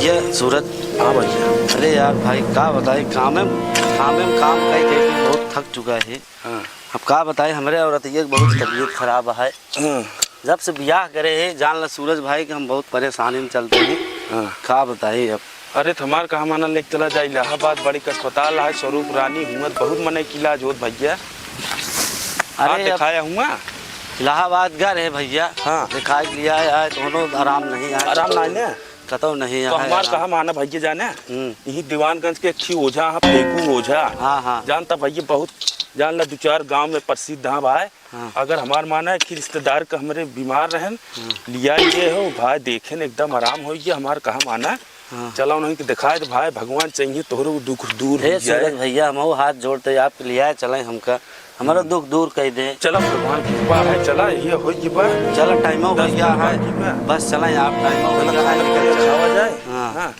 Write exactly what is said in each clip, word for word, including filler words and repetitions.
ये सूरज। हाँ भैया। अरे यार भाई, का बताई, कामे, कामे में काम कई कई के बहुत थक चुका है। हाँ। अब का बताई, हमरे औरतिया के बहुत तबीयत खराब है। हाँ। जब से बियाह करे है, जान ला सूरज भाई कि हम बहुत परेशानी में चलते हैं। हाँ। का बताई अब। अरे, तो हमार कहा माना, लेके चला जाए इलाहाबाद, बड़ी अस्पताल है, स्वरूप रानी हुआ, बहुत मनई के इलाज होत भैया। अरे, हाँ, अब दिखाया हुआ। इलाहाबाद गए रहे भैया। हाँ। दिखाई लिया है, दोनों आराम नहीं है। आराम नहीं ना? कतौ नहीं तो है, हमार हाँ। कहा माना भैया जाने, हम्म। यही दीवानगंज के एक ठे ओझा है, फेकू ओझा। हाँ, हाँ। जानता भैया, बहुत जान ला, दो चार गांव में प्रसिद्ध है भाई। हाँ। अगर हमार माना है कि रिश्तेदार के हमरे बीमार रहन, हाँ। लिया ये हो भाई, देखे न एकदम आराम हो गया, हमार कहा माना। हाँ। चला उन्हीं के दिखाए दे भाई, भगवान चाहिए तोहरो दुख दूर हो हे जाए। सूरज भैया, हमहू हाथ जोड़ते आपके लिया चले हमका। हमारा हम्म। दुख दूर कर दे। चला, भगवान की कृपा है, चला, ये हो की बा। चला, टाइमो दस भैया मिनट है। बाकी बा। बस चला, आप टाइमो चला, भैया है, खाना निकल पीना चला। खावा जाए। हाँ। हाँ।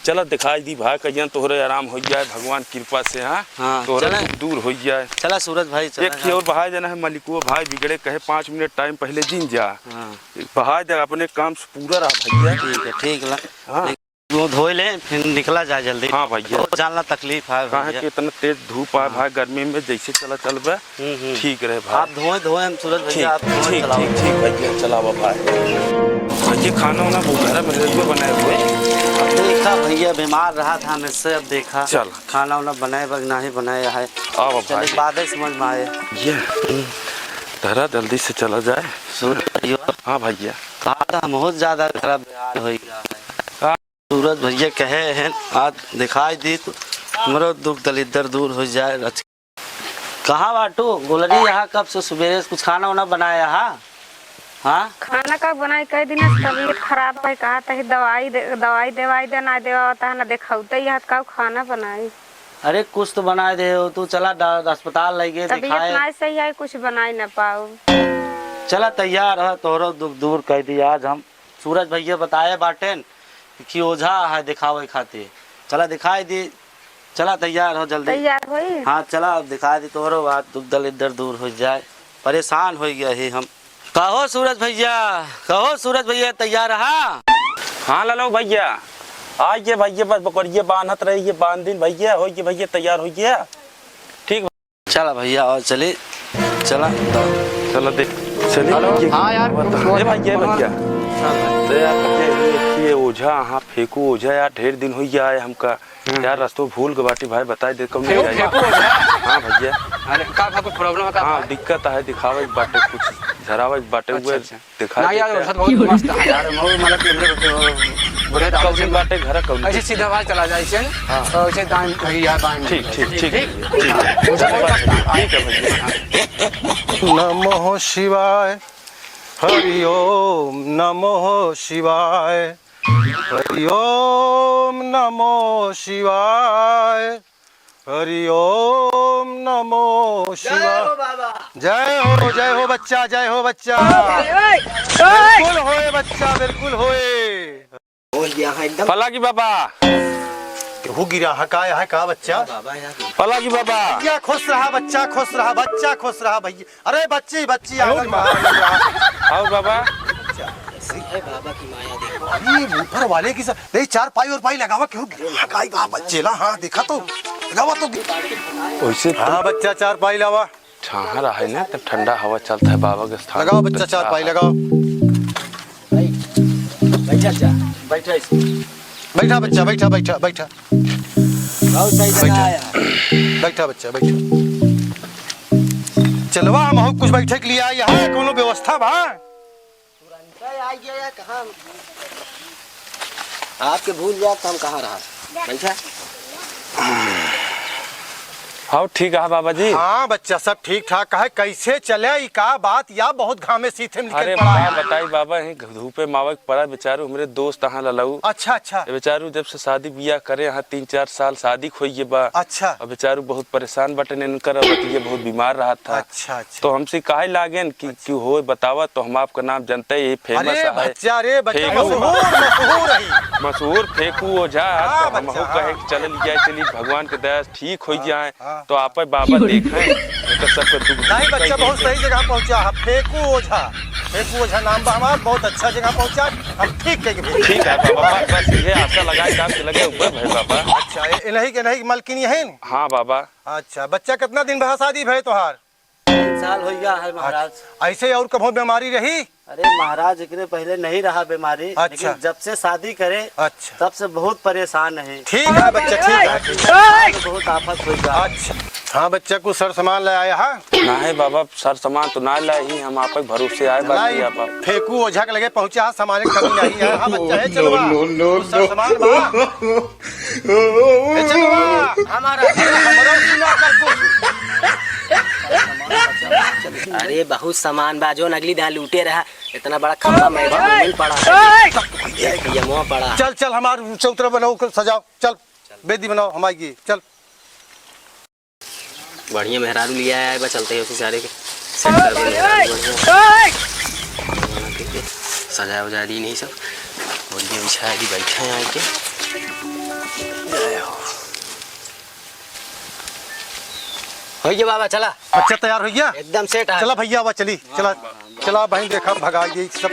चला, दिखाई दी भाई, कहियन तोहरे आराम हो जाए, भगवान कृपा से, हाँ। हाँ, तोहरे चला। दुख दूर हो जाए। चला, सूरज भाई, चला एक यार। और भाई जाना है, मलिको भाई बिगड़े कहे, पाँच मिनट टाइम पहले जिन जा। हाँ। भाई देख, अपने काम से पूरा रहा भैया। ठीक है, ठीक ला। हाँ। वो धोए ले, फिर निकला जाए जल्दी। हाँ भैया। बहुत जान ला तकलीफ है काहे भैया। कि इतना तेज धूप आ हाँ। भाई, गर्मी में जैसे चला चलबे, हम्म, हम्म। ठीक रहे भाई। आप धोए, धोए हम सूरज भैया, ठीक, आप धोए ठीक, चलाओ। ठीक, ठीक भैया, चलावा भाई। भैया खाना वाना वो घर में रेलवे बनाए हुए। अब देखा भैया, बीमार रहा था हम इससे, अब देखा। चल। खाना वाना बनाए बा कि नहीं बनाए है। आओ चलिए, भाई। बाद में समझ में आए। ये, हम्म, धरा जल्दी से चला जाए। सूरज भैया। हाँ भैया। कहा था हम बहुत ज्यादा खराब बेहाल हो गया है। का? सूरज भैया कहे हैं, आज दिखाई दी तो हमरो दुख दलिद्दर दूर हो जाए। कहाँ बाटू? गोलरी यहाँ कब से सुबेरे से कुछ खाना वाना बनाया हा? हाँ? खाना का बनाई, कई दिन से तबीयत खराब है, कहा तही दवाई दे, दवाई देवाई दे, ना देवा होता है, ना देखाउते ही हाथ का खाना बनाई। अरे कुछ तो बनाए दे हो तू, चला डा-, अस्पताल लइगे तबीयत दिखाए। ना सही है, कुछ बनाई ना पाऊ। चला तैयार है, तोहरो दुख दूर कर दी आज हम। सूरज भैया बताए बाटेन कि ओझा है दिखावे खातिर। चला दिखाई दी। चला तैयार हो जल्दी। तैयार होई? हाँ, चला अब दिखाई दी तोहरो बात, दुख दलिद्दर दूर हो जाए। परेशान हो गया ही हम। कहो सूरज भैया, कहो सूरज भैया, तैयार रहा? हाँ ललो भैया, आइए भैया, बस बकरिया बांधत रहिए, बांध दिन भैया, होइए भैया, तैयार होइए। ठीक। चला भैया, और चली, चला, दो। चला देख, चली हेलो, भैया। हाँ यार, बता। ए भैया, ए भैया। हाँ भाई। तो यार, ये, ये, ये ओझा, हाँ, फेंकू ओझा यार, ढेर दिन हो गया है हमका। हम्म। यार, रस्तो भूल के बाटी भाई, बताई दे, कौन फेंकू, जाए? फेंकू ओझा? हाँ भैया। अरे, का, का कोई problem है का हाँ, भाई? दिक्कत है, दिखावे के बाटे, कुछ झरावे के बाटे, अच्छा, हुए अच्छा। दिखा ना यार, देते। औसत बहुत मस्त है यार, मऊ मतलब कि हमरे, अ, बुढ़े दादा कौन से बाटे घर कौन ऐसे से? सीधा बाहर चला जाए इसे, हाँ। तो इसे दाएं, यहाँ दाएं ठीक, ठीक, ठीक, ठीक। ठीक है भैया। नमः शिवाय, हरि ओम नमः शिवाय, हरि ओम नमः शिवाय। हरि ओम नमो जय शिवाय। हो बाबा। जय हो, जय हो बच्चा, जय हो बच्चा। ओए, ओए, ओए। बिल्कुल होए बच्चा, बिल्कुल होए। ओह, यहाँ एकदम पलागी बाबा। केहू गिरा है का, यहाँ का बच्चा? बाबा यहाँ की। पलागी बाबा। भैया खुश रहा बच्चा, खुश रहा बच्चा, खुश रहा भैया। अरे बच्ची, बच्ची, आंगन में आ रहा। आओ बाबा। अरे बाबा की माया देखो। अरे ऊपर वाले की स-, नहीं, चारपाई और पाई लगावा, क्यों गिरा? लगाई बा बच्चे ला, हाँ, देखा तो, लगावा तो। वैसे तो हाँ, बच्चा, चारपाई लावा। छाहर है ना, तो ठंडा हवा चलता है बाबा के स्थान लगाओ पे। बच्चा, चारपाई लगाओ। भाई, बैठा जा, बैठा इस। बैठा बच्चा, बैठा, बैठा, बैठा। बहुत सही जगह बैठा। आया। बैठा बच्चा, बैठा। चलवा, हम कुछ बैठे के लिए आए हैं, कोनो व्यवस्था बा? तुरंते आ गया यार, कहाँ? आपके भूल जाए तो हम कहाँ रहा? बैठा। हाँ, ठीक है बाबा जी। हाँ बच्चा, सब ठीक ठाक है। कैसे चले ई का बात या बहुत घामे सीथे में निकल अरे पड़ा का है। बताई बाबा, यहीं धूपे मावे के पड़ा बेचारू, हमरे दोस्त अहाँ ललऊ। अच्छा, अच्छा। ये बेचारू जब से शादी बियाह करे, यहाँ तीन चार साल शादी खोइए बा। अच्छा। अब बेचारू बहुत परेशान बटन इनकर, अब ये बहुत बीमार रहा था। अच्छा, अच्छा। तो हमसे काहे लागेन कि, अच्छा। कि होए बतावा तो हम आपका नाम जानते हैं, ये famous अरे है। बच्चा, अरे बच्चा, फेंकू। मशहूर, मशहूर है। मशहूर फेंकू ओझा, हाँ, तो हमहू बच्चा, कहे हाँ। कि चल लिया, चली भगवान के दया से ठीक हो हाँ, जाए, हाँ। तो आपे बाबा देखें, तो सबके दुख नहीं, दूर बच्चा, कर बहुत देते। सही जगह पहुंचा है, फेंकू ओझा। फेंकू ओझा नाम बा हमार, बहुत अच्छा जगह पहुँचा, हम ठीक कइके भेज। ठीक है बाबा, बस, बस ये आशा लगाए काम के लगे ऊपर भाई बाबा। अच्छा, ए-, इन्हीं के, इन्हीं के मलकिन यही न? हाँ बाबा। अच्छा, बच्चा, कितना दिन भा शादी भय तोहार? तीन साल हो गया है महाराज। अच्छा, ऐसे और कभो बीमारी रही? अरे महाराज, एकरे पहले नहीं रहा बीमारी, अच्छा। लेकिन जब से शादी करे, अच्छा। तब से बहुत परेशान है। ठीक है बच्चा, ठीक है, ठीक है। बहुत आफत हो गया। अच्छा, हाँ बच्चा, कुछ सर सामान ले आया है? नहीं बाबा, सर सामान तो ना लाए ही, हम आप ही भरोसे आए बाकी लाई, आप। फेंकू ओझा के लगे पहुँचा, सामान के कमी नहीं है। हाँ बच्चा, है चलवा। No, no, no, कुछ सर no। सामान बा? ए चलवा, हमारा, हमारा सुना कर कुछ। अरे बहुत सामान बा, जो अगली दाल लूटे रहा, इतना बड़ा खम्भा में मिल पड़ा, ये मुँह पड़ा। चल चल, हमार चौतरा बनाओ, सजाओ, चल बेदी बनाओ, हम आइए, चल। बढ़िया मेहरारू लिया है, बस चलते हैं उसी सारे के सेट कर दे मेहरारू बढ़िया। सजा उजा दी नहीं सब, बढ़िया बिछा दी, बैठे हैं आके। जय हो। हो गया बाबा, चला। अच्छा, तैयार हो गया? एकदम सेट है। चला भैया, आवा चली, चला, चला बहन, देखा भगा ये सब।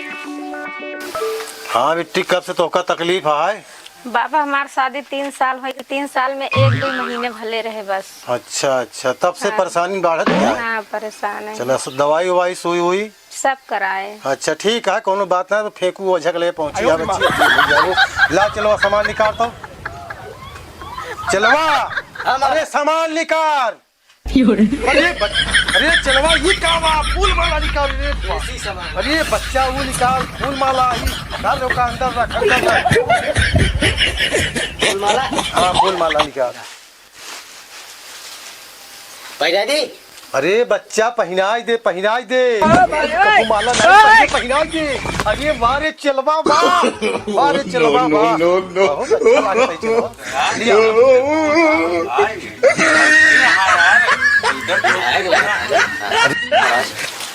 हाँ बिट्टी, कब से तोहका तकलीफ है? बाबा, हमार शादी तीन साल हो गए, तीन साल में एक दो महीने भले रहे बस। अच्छा, अच्छा, तब से हाँ। परेशानी बढ़त है? हाँ, परेशान है। चला, स-, दवाई उवाई, सुई उई? सब कराए। अच्छा, ठीक है, कोनो बात ना, तो फेंकू ओझा के ले पहुंची, आयो अब रे माँ। अच्छी, अच्छी हो जाए। ला, चलवा, सामान निकाल तो। चलवा, हाँ, माँ। अरे, सामान निकाल। अरे बच-, अरे चलवा, ये का बा? फूल माला निकाल रे। देसी सामान। अरे बच्चा, वो निकाल, फूल माला ही। डाल ओका अंदर रख, अंदर रख। फूल माला? हाँ, फूल माला निकाल। पहिरा दी? अरे बच्चा, पहिनाई दे, पहिनाई दे। हाँ, भाई। कबू माला नहीं, पहले पहिनाई दे। अरे वाह रे चलवा, वाह। वाह रे चलवा, no, no, वाह। No, no। बहुत अच्छा लागत है चलवा।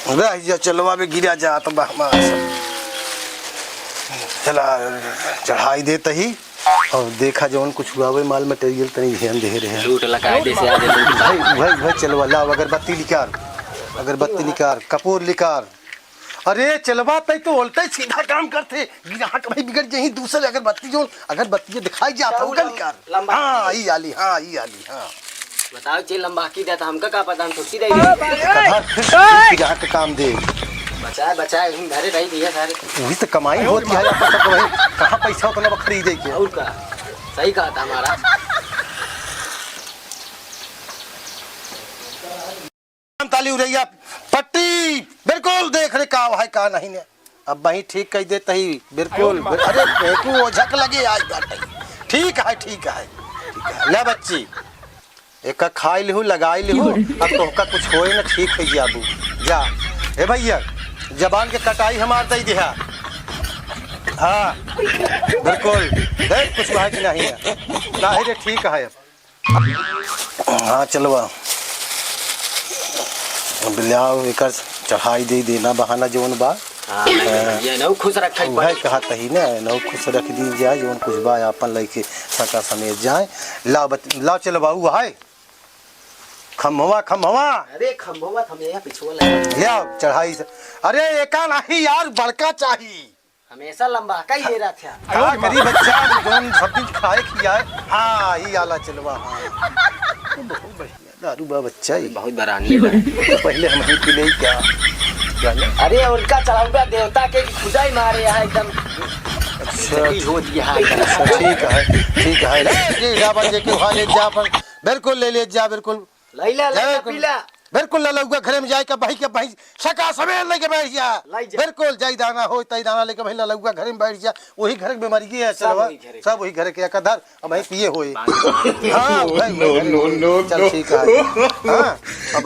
अरे, जा चलवा में गिरा जात बा हमार सब। चला, चढ़ाई देत ही। और देखा जवन कुछ हुआ, वही माल मटेरियल तनी ध्यान दे रहे हैं। लूट लकायदे से आगे लूट। भाई, भाई, भाई, चलवा, लाओ अगरबत्ती निकार, अगरबत्ती निकार, कपूर निकार। अरे चलवा, तै तो उल्टे सीधा काम करते। ग्राहक भाई बिगड़ जाही, दूसरे अगरबत्ती जो, अगरबत्ती जो दिखाई जात हो, लम-, निकार। लंबा। हाँ, ई आली, हाँ, ई आली, हाँ। बताओ, जे लंबा की देता, हमका का पता, हम छुट्टी दे दी। कधा फिर छुट्टी ग्राहक के काम दे। बचाए, बचाए, हम घरे रही दिया सारे। वही तो कमाई होती है, अपन सब भाई, कहाँ पैसा उतना बा खरीदे के? और का? सही कहा था हमारा। ताली उरैया पट्टी, बिल्कुल देख रे का है का नहीं ने। अब वही ठीक कह देत ही, बिल्कुल। अरे फेंकू ओझक लगे आई बाटे। ठीक है, ठीक है, ठीक है। ले बच्ची, एका खाई लिहू, लगाई लिहू, अब तोहका कुछ होए न, ठीक हो जाबू। जा, ए भैया, जबान के कटाई हमार दई दिहा। हाँ, बिल्कुल, देख कुछ भाई की नहीं है। नहीं रे, ठीक है अब। हाँ, चलवा। अब लाओ, एकर चढ़ाई दे देना बहाना जौन बा। हाँ, हाँ। ये नौ खुश रखे वह पड़े। कहत ही ना, नौ खुश रख दी जाए, जौन कुछ बा आपन लइके सका समेत जाए। लाओ बत-, लाओ चलवा, ऊ है। खम्भवा, खम्भवा। अरे, खम्भवा, खम्भवा, पिछुआ लगा। लाओ, चढ़ाई से। अरे, एका नहीं यार, बड़का चाही। हमेशा लंबा का ही रहत है। का करी बच्चा, जौन सब दिन खाए खियाए। हाँ, ई आला चलवा, हाँ। बहुत बढ़िया दारू बा बच्चा, ई। बहुत बरानी है। पहले हम ही पी ले क्या? जाने। अरे, उनका चढ़ावा देवता के खुदाई मारे यहाँ एकदम। अच्छा। जल्दी हो दिया है एकदम। अच्छा, ठीक है, ठीक है। ले, ले जा, बन जे के वहाँ ले जा, अपन बिल्कुल ले ले जा, बिल्कुल। लैला, लैला, लैला, पीला। बिल्कुल ललौआ घरे में जाए के बही के बही सका सवेर लेके बैठ जा। लाई जा। बिल्कुल जाई दाना हो, तई दाना लेके बही ललौआ घरे में बैठ जा। वही घर में मर गई है, सब चलवा। वही घरे के। सब वही घरे के, एक धर, अब वही पिए होए। बात हाँ, वही, वही घरे no, में। No, चल, no। ठीक है। हाँ, अब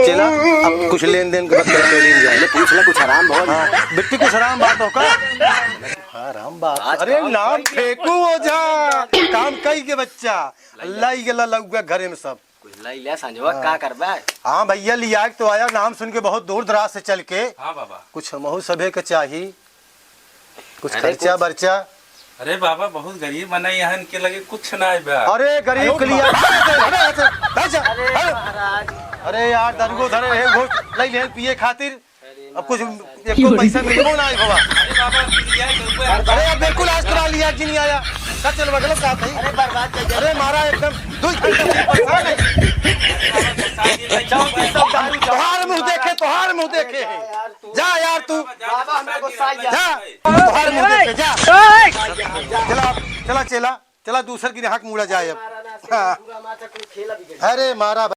चला, अब कुछ लेन देन के बाद करके लेन जाए। ले, पूछ ले, कुछ आराम बहुत। हाँ, बिट्टी कुछ आराम बात हो का? हाँ, आराम बात। आज अरे, काम नाम कई के। फेंकू ओझा, काम कई के बच्चा। लाई जा। लाई गेला लौआ घरे में सब। कुछ लाई ले संजवा, हाँ। का करबा? हाँ भैया, लिया के तो आया, नाम सुन के बहुत दूर दराज से चल के। हाँ बाबा। कुछ हमहू सभे के चाही, कुछ अरे खर्चा कुछ बर्चा। अरे बाबा, बहुत गरीब मनई हन, इनके लगे कुछ ना आए बा। अरे गरीब के लिए अरे, अरे, अरे, अरे, अरे, अरे। अरे महाराज। अरे यार, दरुगो धरे रहे, घोट लाई ले पिए खातिर। अरे अब कुछ महाराज, एको पैसा मिलबो ना आई बाबा। अरे बाबा, मिल जाए, जरूर है। अरे अब बिल्कुल आज करा लिया, जिन आया। का चल बगल का थई? अरे बर्बाद कर दिया। अरे मारा एकदम दो घंटा से परेशान है। अरे बाबा, गुस्सा ये भाई, चौंतीस सौ दारू, तोहार मुंह देखे, तोहार मुंह देखे। जा यार तू। बाबा, हमने गुस्सा गया। जा, तोहार मुंह देखे, जा। चला, चला चेला, चला दूसर गिराहक मुड़ा जाए अब। हाँ। अरे मारा